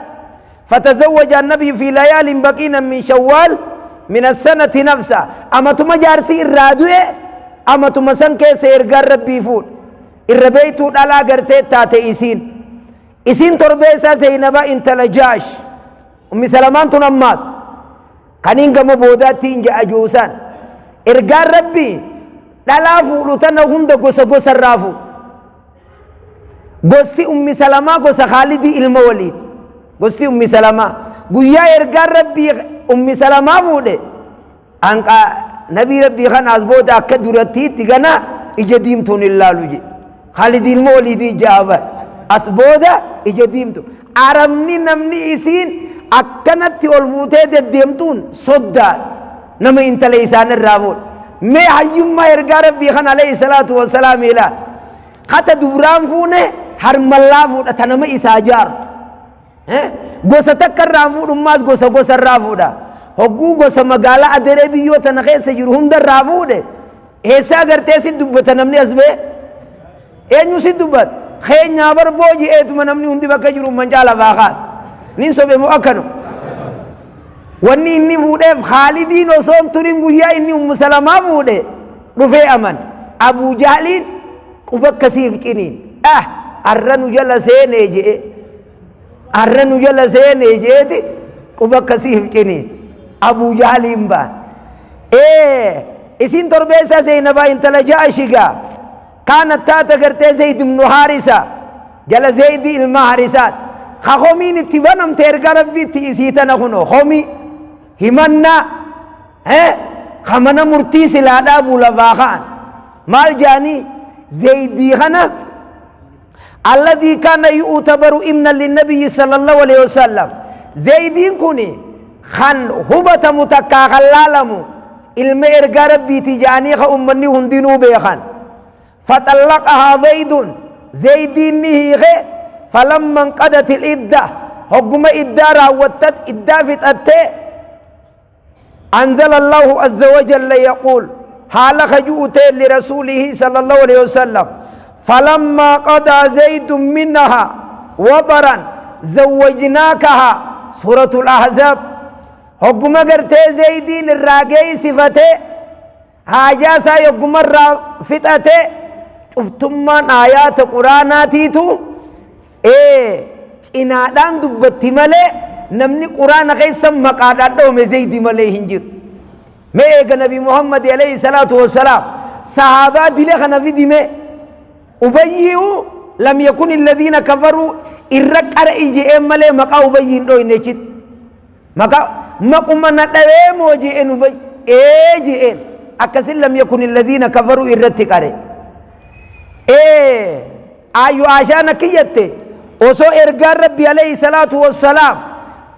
فتزوج النبي في ليال بقين من شوال من السنة نفسها. أمتما جارسي الرادوء أمتما سن كيس إرقار ربي فود الربيتو دالا غرتي تاتي. isiin torbeessaa Zeynaba intala Jaash. Ummi Salamaan tun ammaas kaniin gama boodaatti hin je'a. Juusaan ergaan Rabbii dhalaa fuudhu tana hunda gosa gosarraa fuudhu. Gosti Ummi Salamaa gosa Khaalidii ilma Waliiti. Gosti Ummi Salamaa, guyyaa ergaan Rabbii Ummi Salamaa fuudhe, anqa nabii Rabbii kanaas booda akka durattiitti gana ija diimtuun hin laalu je. Khaalidii ilma Waliidii jaabar as booda ija diimtu. Arabni namni isiin akkanatti ol fuutee deddeemtuun soddaadha. Nama intala isaan irraa fuudhe. Mee hayyummaa ergaa Rabbii kan alayhi salaatu wassalaam ilaal. Kata dubraan fuune harmallaa fuudha, ta nama isaa jaartu. Gosa takka irraa fuudhummaas gosa gosa irraa fuudha. Hogguu gosa magaalaa adaree biyyoo tana keessa jiru hunda irraa fuudhe, eessaa gartee si dubbata namni as bee? Eenyu si dubbata? Keenyaa bar booji'eetuma namni hundi bakka jiru mancaa lafaa kaasa. Nin sobe moo akkanu? Wanni inni fuudheef, Khaalidiin osoo hin turin guyyaa inni Ummu Salamaa fuudhe dhufee aman. Abuu Jahliin quba akkasiif ciniin. Ah, arra nu jala seenee je'e. Arra nu jala seenee je'eeti quba akkasiif ciniin. Abuu Jahliin baan. Ee, Isiin torbeessaa Zeynabaa intala Ja'ashigaa kaanat taata gartee Zayd ibnu Haarisa jala Zaydi ilma Haarisaat ka homiin itti banamte erga Rabbiitti isii tana kunoo homii himannaa ka mana murtii silaa dhaabuu lafaa ka'an maal jaanii Zaydii kana alladhii kaana yu'tabaru ibnan linnabiyyi sallallahu alaihi wasallam Zaydiin kuni kan hubatamu takkaa kan laalamu ilma ergaa Rabbiiti ja'anii ka ummanni hundinuu beekan. Faxallaqahaa Zaydun Zaydiin ni hiike falamma inqadat idda hogguma iddaa raawwattat iddaa fixattee anzala Allahu azza wa jalla yaquul haala kaju'u ta'e lirasuulihi sallallahu alaihi wasallam falammaa qadaa Zaydun minhaa waxaran zawwajnaakahaa suuratul ahzaab Hogguma gartee Zeydiin irraa geeysifatee haajaa isaa yogguma irraa fixate cuftummaan aayaata quraanaatiitu cinaadhaan dubbatti malee namni quraana keessa maqaadhaan dhawame Zeydi malee hin jiru. Mee eega Nabi Muhammad alayhi salaatu wassalaam sahaabaa dila kana fidime Ubayyi'u lam yakun alladhiina kafaruu irra qara'i je'een malee maqaa Ubayyi hin dhoyne jechitti. Maqaa maquma na dhawee moo je'een Ubayyi ee je'een akkasin lam yakun alladhiina kafaruu irratti qare. Ee ayyu Aashaan akki jette osoo ergaan Rabbi alayhi salaatu wassalaam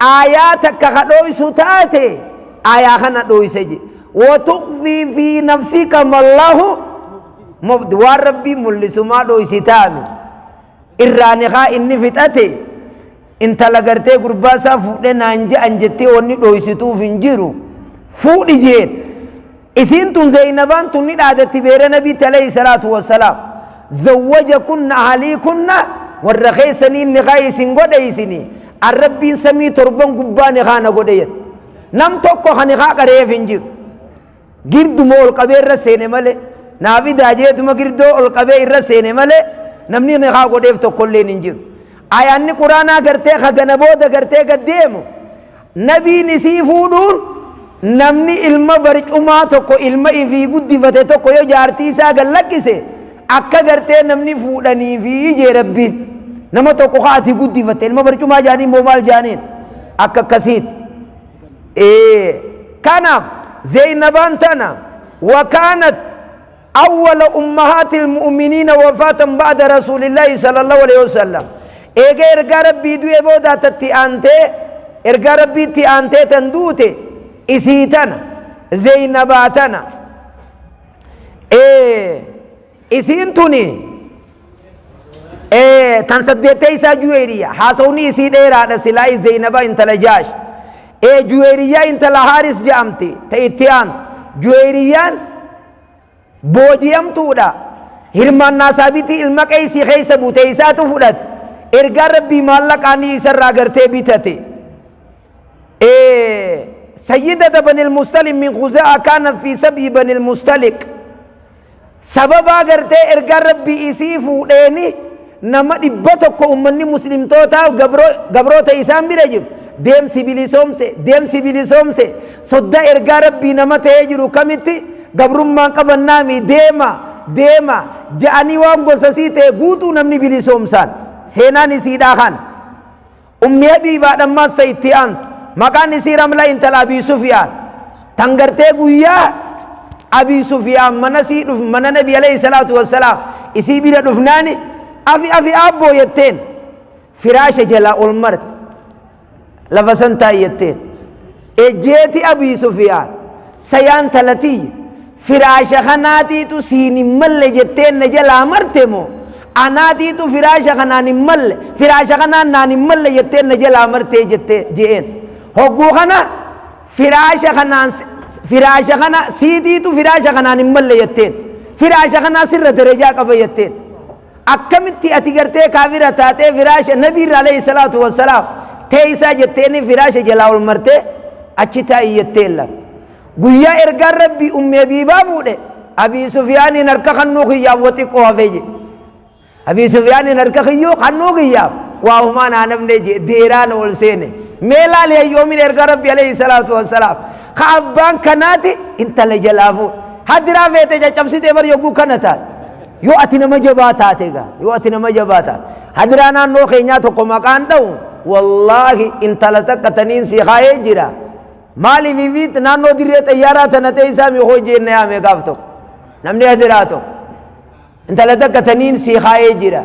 aayaa takka ka dhoysu taate aayaa kana dhoyse je. Watuqfii fi nafsika mallahu mubdi waan Rabbiin mul'isu maa dhoysitaami irraa nikaa inni fixate intala gartee gurbaa isaa fuudhe naan je'an jettee wanni dhoysituuf hin jiru fuudhi jeen isiin tun Zeynabaan tun ni dhaadatti beera nabiitti alayhi salaatu wassalaam zawwaja kunna ahalii kunna warra keessaniin nikaa isin godhe isini an Rabbiin samii torban gubbaa nikaa na godhe jette nam tokko kan nikaa qareef hin jiru Girduma ol qabee irra seene malee naa fidaa jeetuma girdoo ol qabee irra seene malee namni nikaa godheef tokkolleen hin jiru. Ayaanni quraanaa gartee hagana booda gartee gad deemu nabiin isii fuudhuun namni ilma barcumaa tokko ilma ifii guddifate tokko yoo jaartii isaa gad lakkise akka gartee namni fuudhanii fi jee Rabbiin nama tokko ka ati guddifatte ilma barcumaa jaaniin moo maal jaaniin akka akkasiiti. Kanaaf Zeynabaan tana wakaanat awwala ummahaatil mu'miniina wafaatan ba'da rasuulillaahi sallallahu alaihi wasallam eega ergaa Rabbii du'e boodaa tatti aantee ergaa Rabbiitti aantee tan duute isii tana Zeynabaa tana isiin tuni Tan saddeettee isaa Juweeriyya. Haasawni isii dheeraadha silaa Zeynaba intala Jaash. Juweeriyyaa intala Haaris jedhamti ta itti aantu. Juweeriyyaan booji'amtuudha. Hirmaannaa saabitii ilma Qeysii keessa buute isaatu fudhate. Ergaan Rabbii maallaqaan isarraa gartee bitate. Sayyidata Banil Mustaliq min Khuzaa'a kaana fi sabyi Banil Mustaliq. Sababaa gartee ergaan Rabbii isii fuudheeni nama 100 ummanni muslimtootaa gabroota isaan bira jiru deemsi bilisoomse deemsi bilisoomse sodda ergaa Rabbii nama ta'ee jiru kamitti gabrummaan qabannaami deema deema ja'anii waan gosasii ta'e guutuu namni bilisoomsaan seenaan isiidhaa kana. Ummi Habiibaa dhammaas ta itti aantu. Maqaan isii Ramla intala Abii Sufyaan. Tan gartee guyyaa Abii Sufyaan mana sii dhuf mana Nabi alayhi salaatu wassalaam isii bira dhufnaani afi afi aabboo jetteen firaasha jalaa ol marte lafa san taa'i jetteen. Ejjeeti Abii Sufyaan sayaan talatiyya Firaasha kanaatiitu siin hin malle jetteen na jalaa marte moo anaatiitu firaasha kanaan hin malle firaasha kanaan naan hin malle jetteen na jalaa martee jettee je'een. Hogguu kana firaasha kanaan firaasha kana siitiitu firaasha kanaan hin malle jetteen. Firaasha kanaa sirra darajaa qaba jetteen. Akkamitti ati gartee kaafira taatee firaasha nabii irra alayhi salaatu wassalaam teessaa jetteeni firaasha jalaa ol martee achi taa'i jetteen lafa. Guyyaa ergaan Rabbii Ummi Habiibaa fuudhe Abii Sufiyaaniin harka kannuu kiyyaaf wa xiqqoo hafee jedhe. Abii Sufiyaaniin harka kiyyuu kannuu kiyyaaf waa humaa naa namne jedhe deeraan ol seene. Mee laali hayyoomin ergaa Rabbii alayhi salaatu wassalaam. Ka abbaan kanaati intala jalaa fuudhe. Hadiraa feete caccabsitee bar yogguu kana taate. Yoo ati nama jabaa taate egaa yoo ati nama jabaa taate. Hadiraa naannoo keenyaa tokko maqaan dha'u wallaahi intala takka taniin si kaa'ee jira. Maaliif fi naannoo dirree xayyaaraa tana ta'e isaa mi hojii na yaame gaaf tokko. Namni hadiraa tokko. Intala takka taniin si kaa'ee jira.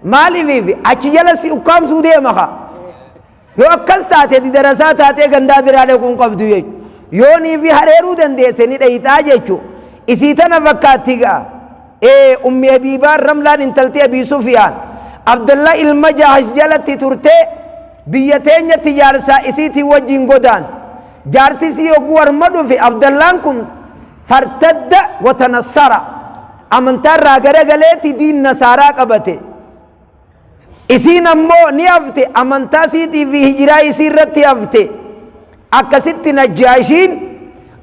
Maaliif fi achi jala si ukkaamsuu deema kaa. Yoo akkas taate didarasaa taatee gandaa biraa dhaquu hin qabdu jechuudha. Yoo nii fi hareeruu dandeesse ni dhayixaa jechuudha. Isii tana fakkaatti ga'a. Ee ummi Habiibaan Ramlaan intalti Abii Sufiyaan Abdallaa ilma Jahash jalatti turtee biyya teenyatti jaarsaa isiitiin wajjin godaan. Jaarsi isii yogguu harma dhufe Abdallaan kun fartadda watanassara amantaa irraa garagaleeti diin nasaaraa qabate. Isiin ammoo ni hafte amantaa isiitii fi hijiraa isii irratti hafte. Akkasitti Najjaashiin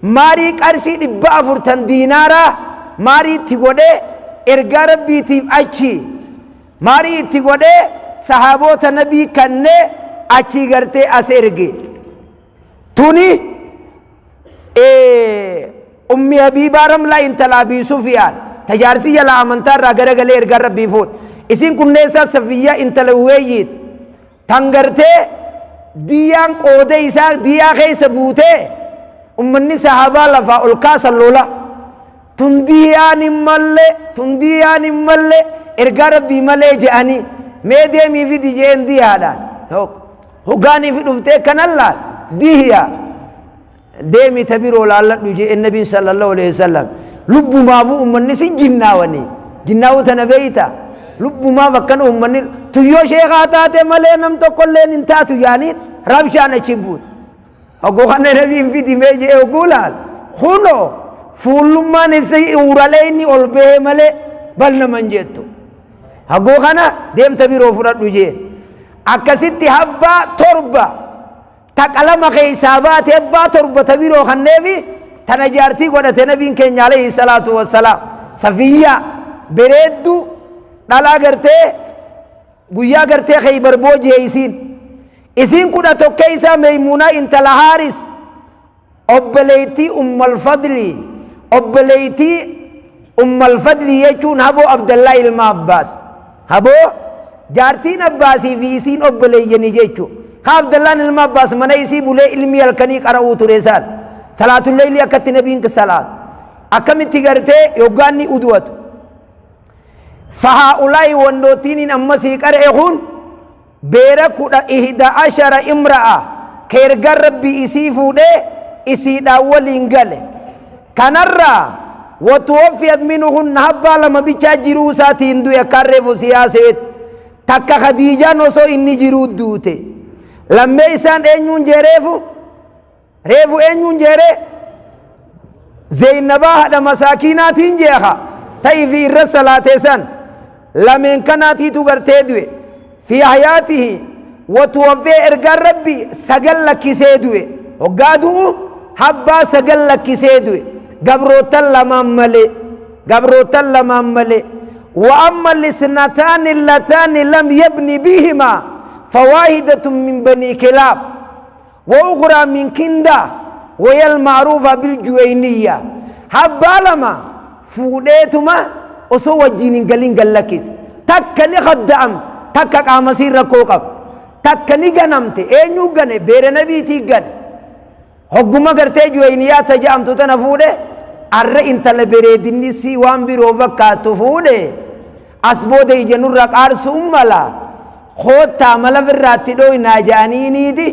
maarii qarshii 400 tan diinaaraa maarii itti godhee ergaa rabbiitiif achi maarii itti godhee sahaaboota nabii kannee achii gartee as erge. Tuni Ummi Habiibaa Ramlaa intala Abii Sufiyaan ta jaarsi jalaa amantaa irraa garagalee ergaan rabbii fuudhe. Isiin kunneessaa Safiyyaa intala Uweeyyiit tan gartee diyyaan qooda isaa diyyaa keessa buutee ummanni sahaabaa lafaa ol kaasan lola. Tun diyyaan hin malle tun diyyaan hin malle ergaa rabbii malee je'anii mee deemii fidi jeen diyyaadhaan. Hoggaanii fi dhuftee kanan laal diyyaa. Deemi ta biroo laalladhu je'en nabiin sallallahu alaihi wasallam. Lubbumaafuu ummanni si jinnaawanii. Jinnaawuu tana beeyta. Lubbumaaf akkana ummanni tuyyoo sheekaa taate malee nam tokkolleen hin taatu yaanii rabshaan achi buute. Hogguu kana nabiin fidi mee je'e hogguu laal. Kunoo fuullummaan isii uuralee inni ol bahee malee bal naman jettu. Hogguu kana deemta biroo fudhadhu jeen. Akkasitti habbaa torba ta qalama keessaa baate abbaa torba ta biroo kanneefi tana jaartii godhate nabiin keenya alayhi salaatu wassalaam safiyyaa bereeddu dhalaa gartee guyyaa gartee kheybar booji'e isiin isiin kudha tokkee isaa meeymuunaa intala haaris Obboleettii Ummal Fadlii, Obboleettii Ummal Fadlii jechuun haboo Abdallaa ilma Abbaas. Haboo jaartiin Abbaasii fi isiin obboleeyyani jechu. Ka Abdallaan ilma Abbaas mana isii bulee ilmii halkanii qara'uu ture isaan. Salaatulleeylii akkatti nabiin salaatu. Akkamitti gartee yoggaan ni udu'atu. Fahaa'ulaa'i wandootiiniin ammasii qara'e kun beera kudha ihda ashara imra'a ka ergaan rabbii isii fuudhee isiidhaan waliin gale kanarraa watuwaffiyat minuhunna habbaa lama bichaa jiruu isaatiin du'e akkaan reefu siyaaseet takka khadiijaan osoo inni jiruu duute lammee isaan eenyuun jeereefu Reefu eenyuun jeere? Zeynabaa haadha masaakiinaatiin jeeha. Ta'i fi irra salaatee san lameen kanaatiitu gartee du'e. Fi hayaatihi watuwaffee ergaan rabbi sagal lakkisee du'e. Hoggaa du'u habbaa sagal lakkisee du'e. Gabroottan lamaan malee. Gabroottan lamaan malee. وأما الاثنتان اللتان لم يبني بهما فواحدة من بني كلاب وأخرى من كندا وهي المعروفة بالجوينية habbaa lama fuudheetuma osoo wajjiin hin galin gallakkise takka ni khadda'amte takka qaama siin rakkoo qaba takka ni ganamte eenyuu gane beera nabiitii gane hogguma gartee juweyniyaa ta je'amtu tana fuudhe arra intala bereedinni sii waan biroo fakkaattu fuudhe As booda ija nurra qaarsuun mala, koottaa mala firraatti dhooynaa ja'aniiniiti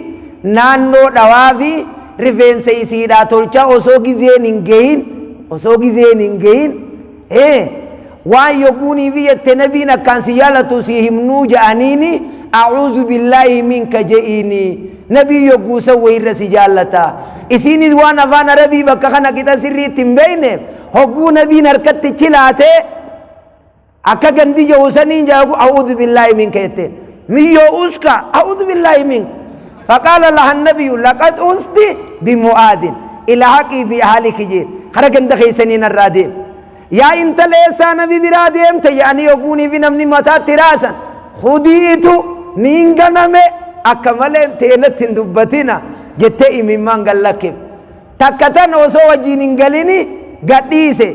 naannoo dhawaafi rifeensa isiidhaa tolchaa osoo gizeen hin gehin, osoo gizeen hin gehin, ee, waan yogguuniifi jette nabiin akkaan si jaalatu si himnuu ja'aniini a'uuzu billaahi minka je'iini nabiin yogguu san wayirra si jaallata. Isiinis waan afaan arabii bakka kana qixa sirriitti hin beekne hogguu nabiin harkatti chilaatee Akka gandi jedhu saniin jedhu a'uudhu billaahi minka jetteen. Miyyoo uska a'uudhu billaahi minka. Faqaala laha nabiyyu laqad usti bimu'aadin ilhaqii bi ahliki jeen. Kara ganda keessanii narraa deem. Yaa intala eessaa nabi biraa deemte jedhanii yoguunii fi namni mataatti raasan. Khudiitu niin ganame akka malee teenatti hin dubbatina jettee imimmaan gallakkif. Takka tan osoo wajjiin hin galini Gadhiise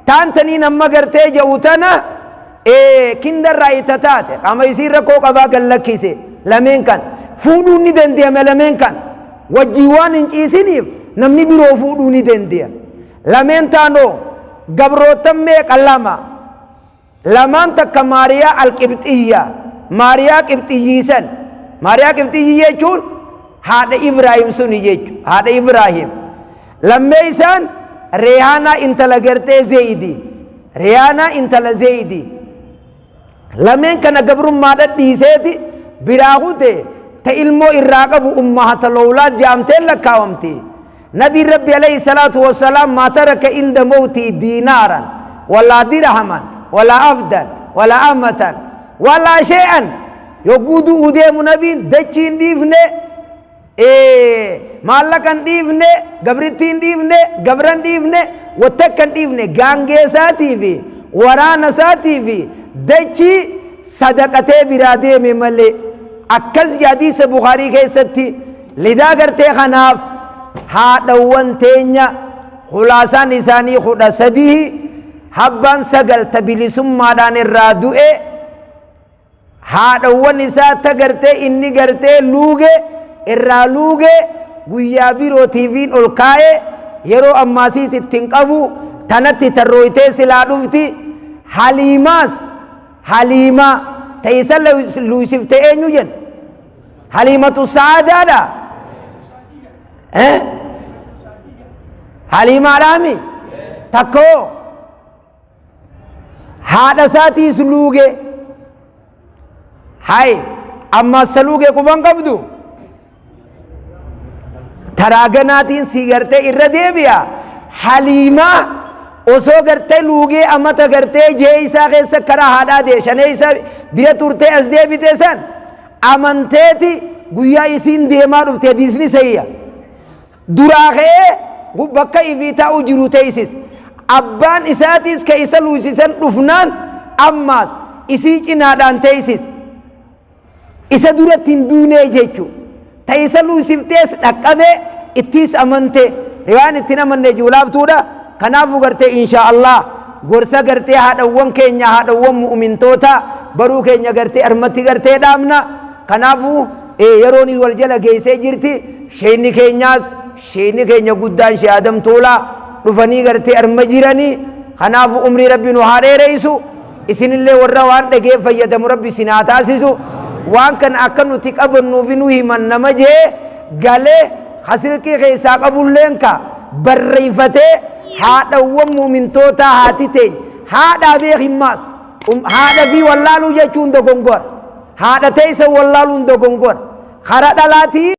taan taniin amma gartee je'u tana kindarraa itti taate qaama isiin rakkoo qabaa gad lakkise. Lameen kan fuudhuun ni danda'ame. Lameen kan wajjii waan hin ciisiniif namni biroo fuudhuu ni danda'a. Lameen taanoo gabrootan meeqa? Lama. Lamaan takka Maariyaa Alqibxiyya, Maariyaa Qibxiyyiisan. Maariyaa Qibxiyyi jechuun haadha Ibraahim suni jechu, haadha Ibraahim. Lammeeysaan Reehaanaa intala gartee Zeeydi, Reehaanaa intala Zeeydi. Lameen kana gabrummaadha dhiiseeti biraa kute. Ta ilmoo irraa qabu ummahata lowlaad jaamteen lakkaawamti. Nabiin Rabbi alayhi salaatu wassalaam maa taraka inda mawtii diinaaran walaa dirhaman walaa abdan walaa amatan walaa shee'an. Yogguu du'uu deemu nabiin dachiin dhiifne, maallaqan dhiifne, gabrittiin dhiifne, gabran dhiifne, wattakkan dhiifne. Gaangee isaatii fi waraana isaatii fi dachii sadaqatee biraa deeme malee. Akkas hadiisa Bukaarii keessatti lidaa gartee. Kanaaf haadhawwan teenya khulaasaan isaanii 13, habbaan sagal ta bilisummaadhaan irraa du'e. Haadhawwan isaa ta gartee inni gartee luuge irraa luuge guyyaa biroo tiiviin ol kaa'e. Yeroo ammaasiis ittiin qabu tanatti tarrooytee silaa dhufti. Haliimaas, Haliimaa ta isa luusifte eenyu jenna? Haliimatu Sa'aadaadha. Haliimaadhaami takkoo haadha isaatiis luuge. Hay, ammaas ta luuge quban qabdu taraa ganaatiin si gartee irra deebi'a. Haliimaa osoo gartee luugee amata gartee jee isaa keessa karaa haadhaa dee shanee isaa bira turtee as deebite san amanteeti. Guyyaa isiin deemaa dhufte, hadiisni sayya, duraa ka'ee bakka ifii taa'u jiru teessis. Abbaan isaatiis ka isa luusisan dhufnaan ammaas isii cinaadhaan teessis. Isa duratti hin duunee jechuu. Ta isa luusiftees dhaqqabee ittiis amante. Riwaan ittiin amanne juulaaftuudha. Kanaafuu gartee insha Allah gorsa gartee haadhawwan keenya, haadhawwan mu'umintoota baruu keenya gartee armatti gartee dhaabna. Kanaafuu yeroon wal jala geessee jirti. Sheeyni keenyaas, sheeyni keenya guddaan Shee Adam Tuulaa dhufanii gartee arma jiranii. Kanaafuu umrii Rabbi nu haa dheereessu. Isinillee warra waan dhagee fayyadamu Rabbi isin haa taasisu. Waan kana akka nuti qabannuufi nu himan nama jee galee hasilkii keessaa qabulleen ka barreeffatee. Haadhawwan mu'mintootaa, haati teenya haadhaa beekimmaas haadha fi wallaaluu jechuun dogongora. Haadha teessa wallaaluun dogongora kara dhalaatii.